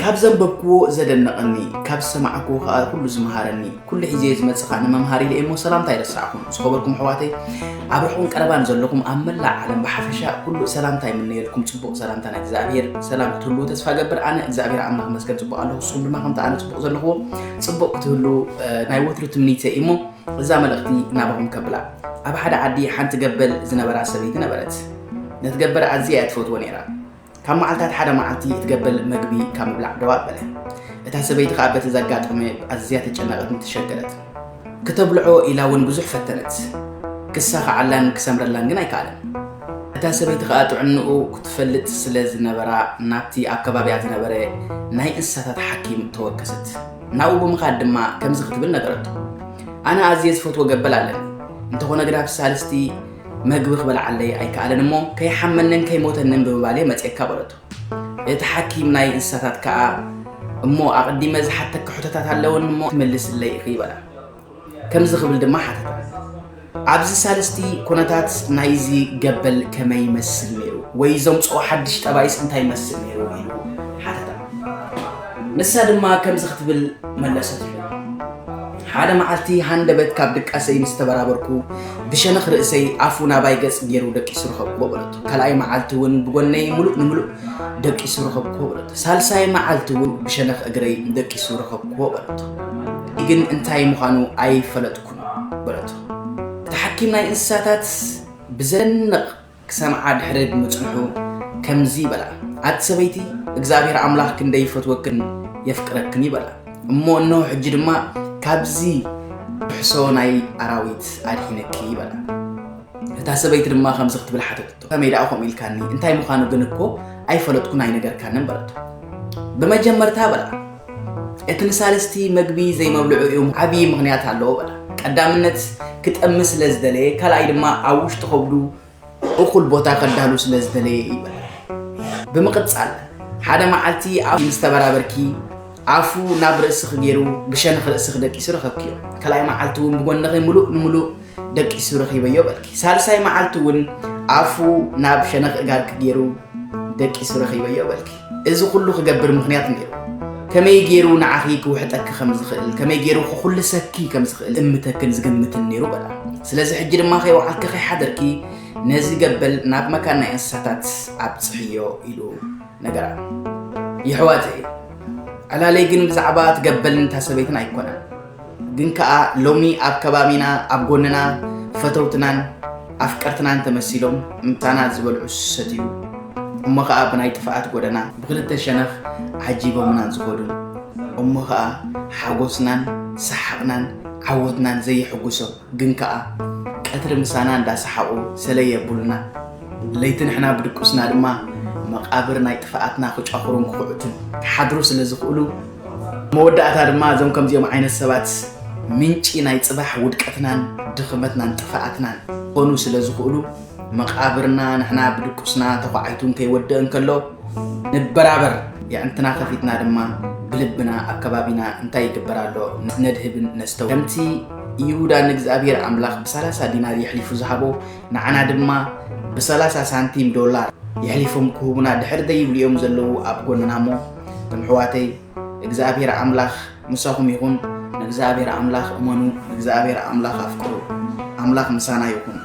ካብ ዘንበብክዎ ዘደነቐኒ፣ ካብ ዝሰማዕክዎ ከኣ ኩሉ ዝመሃረኒ፣ ኩሉ ሒዘዮ ዝመጽእ ከኣ ንመምሃሪ ኢለ እሞ ሰላምታ ኣይረሳዕኹን። ዝኸበርኩም ኣሕዋተይ፣ ኣብ ርሑቕን ቀረባን ዘለኹም ኣብ መላእ ዓለም ብሓፈሻ ኩሉ ሰላምታ ይምነየልኩም። ጽቡቕ ሰላምታ ናይ እግዚኣብሔር ሰላም ክትህልዉ ተስፋ ገብር። ኣነ እግዚኣብሔር ኣምላኽ መስገን ጽቡቕ ኣለኹ። ንስኹም ድማ ከምቲ ኣነ ጽቡቕ ዘለኹዎ ጽቡቕ ክትህልዉ፣ እ፣ ናይ ወትሩ ትምኒተይ እሞ እዛ መልእኽቲ ናባኹም ከብላ። ኣብ ሓደ ዓዲ ሓንቲ ገበል ዝነበራ ሰበይቲ ነበረት። ነቲ ገበል ኣዝያ እያ ትፈትዎ ነይራ። ካብ መዓልታት ሓደ መዓልቲ እቲ ገበል መግቢ ካብ ምብላዕ ደው ኣበለ። እታ ሰበይቲ ከኣ በቲ ዘጋጠመ ኣዝያ ተጨነቐትን ተሸገረት። ክተብልዖ ኢላ እውን ብዙሕ ፈተነት። ክሳኻዓላን ክሰምረላን ግን ኣይከኣለን። እታ ሰበይቲ ከኣ ጥዕንኡ ክትፈልጥ ስለ ዝነበራ ናብቲ ኣብ ከባቢኣ ዝነበረ ናይ እንስሳታት ሓኪም ተወከሰት። ናብኡ ብምኻድ ድማ ከምዚ ክትብል ነገረቶ። ኣነ ኣዝየ ዝፈትዎ ገበል ኣለኒ። እንተኾነ ግና ብሳልስቲ መግቢ ክበልዓለይ ኣይከኣለን እሞ ከይሓመንን ከይሞተንን ብምባል እየ መፅየካ በለቶ። እቲ ሓኪም ናይ እንስሳታት ከኣ እሞ ኣቐዲመ ዝሓተካ ሕቶታት ኣለወኒ እሞ ትመልስለይ ኢኺ በላ። ከምዚ ክብል ድማ ሓተታ። ኣብዚ ሳልስቲ ኩነታት ናይዚ ገበል ከመይ ይመስል ነይሩ ወይ ዘምፅኦ ሓድሽ ጠባይስ እንታይ ይመስል ነይሩ ኢሉ ሓተታ። ንሳ ድማ ከምዚ ክትብል መለሰትሉ። ሓደ መዓልቲ ሃንደበት ካብ ድቃሰይ ምስ ተበራበርኩ ብሸነኽ ርእሰይ ኣፉ ናባይ ገጽ ገይሩ ደቂሱ ረኸብኩዎ በለቶ። ካልኣይ መዓልቲ እውን ብጎነይ ምሉእ ንምሉእ ደቂሱ ረኸብኩዎ በለቶ። ሳልሳይ መዓልቲ እውን ብሸነኽ እግረይ ደቂሱ ረኸብኩዎ በለቶ። ግን እንታይ ምዃኑ ኣይፈለጥኩን በለቶ። እቲ ሓኪም ናይ እንስሳታት ብዘደንቕ ክሰምዓ ድሕሪ ብምጽንሑ ከምዚ ይበላ፣ ኣቲ ሰበይቲ እግዚኣብሔር ኣምላኽ ክንደይ ይፈትወክን የፍቅረክን ይበላ። እሞ እነሆ ሕጂ ድማ ካብዚ ብሕሶ ናይ ኣራዊት ኣድሒነኪ ይበላ። እታ ሰበይቲ ድማ ከምዚ ክትብል ሓተተቶ፣ ከመይ ደኣ ከምኡ ኢልካኒ? እንታይ ምዃኑ ግን እኮ ኣይፈለጥኩን ኣይነገርካንን በለቶ። ብመጀመርታ በላ እቲ ንሳልስቲ መግቢ ዘይመብልዑ እዩ ዓብዪ ምኽንያት ኣለዎ በላ። ቀዳምነት ክጠሚ ስለ ዝደለየ፣ ካልኣይ ድማ ኣብ ውሽጢ ከብዱ እኹል ቦታ ከዳሉ ስለ ዝደለየ እዩ በላ። ብምቕጻል ሓደ መዓልቲ ኣብ ምስ ተበራበርኪ ኣፉ ናብ ርእስኺ ገይሩ ብሸነኽ ርእስኺ ደቂሱ ረኸብክዮ። ካልኣይ መዓልቲ እውን ብጎንኺ ምሉእ ንምሉእ ደቂሱ ረኺበዮ በልኪ። ሳልሳይ መዓልቲ እውን ኣፉ ናብ ሸነኽ እጋርኪ ገይሩ ደቂሱ ረኺበዮ በልኪ። እዚ ኩሉ ክገብር ምኽንያት ነይሩ። ከመይ ገይሩ ንዓኺ ክውሕጠኪ ከም ዝኽእል፣ ከመይ ገይሩ ክኹልሰኪ ከም ዝኽእል እምተክን ዝግምትን ነይሩ በላ። ስለዚ ሕጂ ድማ ከይወዓልኪ ከይሓደርኪ ነዚ ገበል ናብ መካን ናይ እንስሳታት ኣብጽሕዮ ኢሉ ነገራ። የሕዋተይ፣ ዕላለይ ግን ብዛዕባ እቲ ገበልን እታ ሰበይትን ኣይኮነን። ግን ከኣ ሎሚ ኣብ ከባቢና ኣብ ጎንና ፈተውትናን ኣፍቀርትናን ተመሲሎም ምሳና ዝበልዑ ዝሰትዩ፣ እሞ ከኣ ብናይ ጥፍኣት ጎደና ብክልተ ሸነኽ ዓጂቦምና ዝኾዱን፣ እሞ ከኣ ሓጎስናን ሰሓቕናን ዓወትናን ዘየሕጉሶም፣ ግን ከኣ ቀትሪ ምሳና እንዳሰሓቑ ሰለይ የብሉና፣ ለይቲ ንሕና ብድቁስና ድማ መቓብር ናይ ጥፍኣትና ክጫኹሩን ክኹዕቱን ክሓድሩ ስለ ዝኽእሉ፣ መወዳእታ ድማ እዞም ከምዚኦም ዓይነት ሰባት ምንጪ ናይ ጽባሕ ውድቀትናን ድኽመትናን ጥፍኣትናን ክኾኑ ስለ ዝኽእሉ፣ መቓብርና ንሕና ብድቁስና ተዃዒቱ እንከይወድእ እንከሎ፣ ንበራበር፣ የዕንትና ከፊትና ድማ ብልብና ኣብ ከባቢና እንታይ ይግበር ኣሎ ነድህብን ነስተው። ከምቲ ይሁዳ ንእግዚኣብሔር ኣምላኽ ብሰላሳ ዲናር የሕሊፉ ዝሃቦ፣ ንዓና ድማ ብሰላሳ ሳንቲም ዶላር የሕሊፎም ክህቡና ድሕር ደይብሉ እዮም ዘለዉ ኣብ ጎንና። እሞ እቶም ኣሕዋተይ፣ እግዚኣብሔር ኣምላኽ ምሳኹም ይኹን። ንእግዚኣብሔር ኣምላኽ እመኑ፣ ንእግዚኣብሔር ኣምላኽ ኣፍቅሩ። ኣምላኽ ምሳና ይኹን።